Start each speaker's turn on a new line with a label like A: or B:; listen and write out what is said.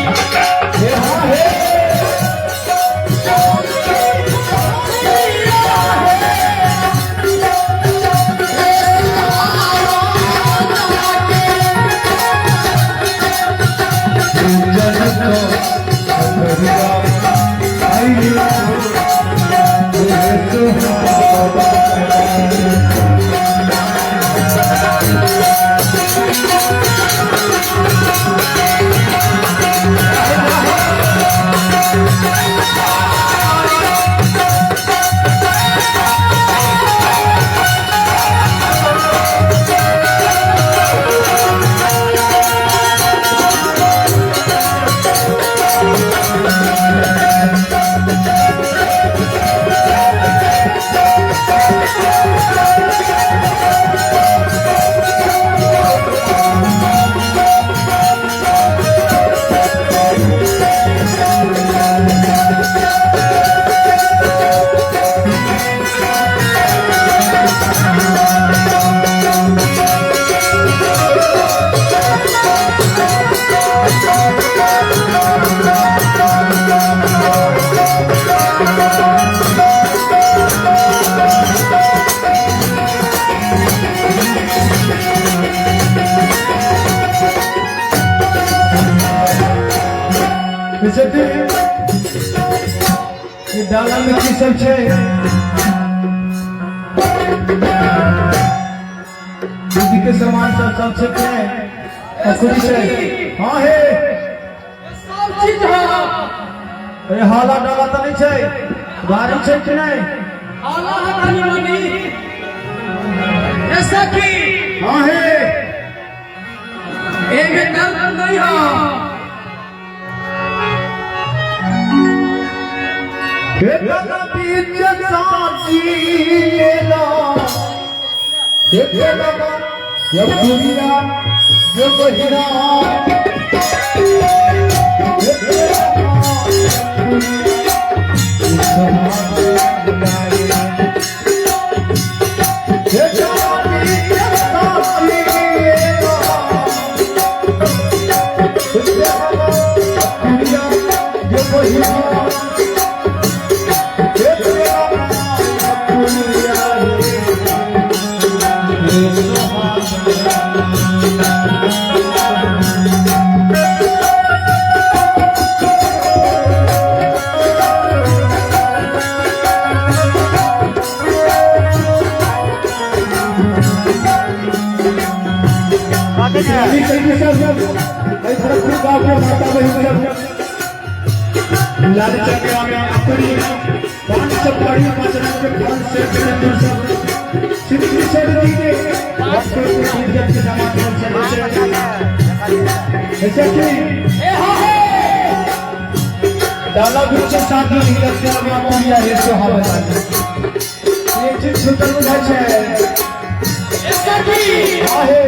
A: हे हाँ हे। डाला में की सब छै? दीदी के सामान सब सब छै के अकुरी छै? हाँ हे।
B: सब चीज है।
A: अरे हाला डाला तऽ नहीं छै, भारी छै कि नहीं?
B: हाला है कनी मनी। ए सखी।
A: हाँ हे।
B: एमे दर्द नहीं हो।
A: बीच साची लेला ये दुनिया ये बहिरा लाल चकिया में अपनी पांच सब पड़ी पांच रंग के फल से चंदन सब श्री कृष्ण जी के भक्त के पूजन के समान से ऐसे कि डाला वृक्ष साथी हिलत्या में अपनी हे सोहावला ये चीज सुंदर बुझाय छै।
B: ए सखी।
A: आहे।
B: ए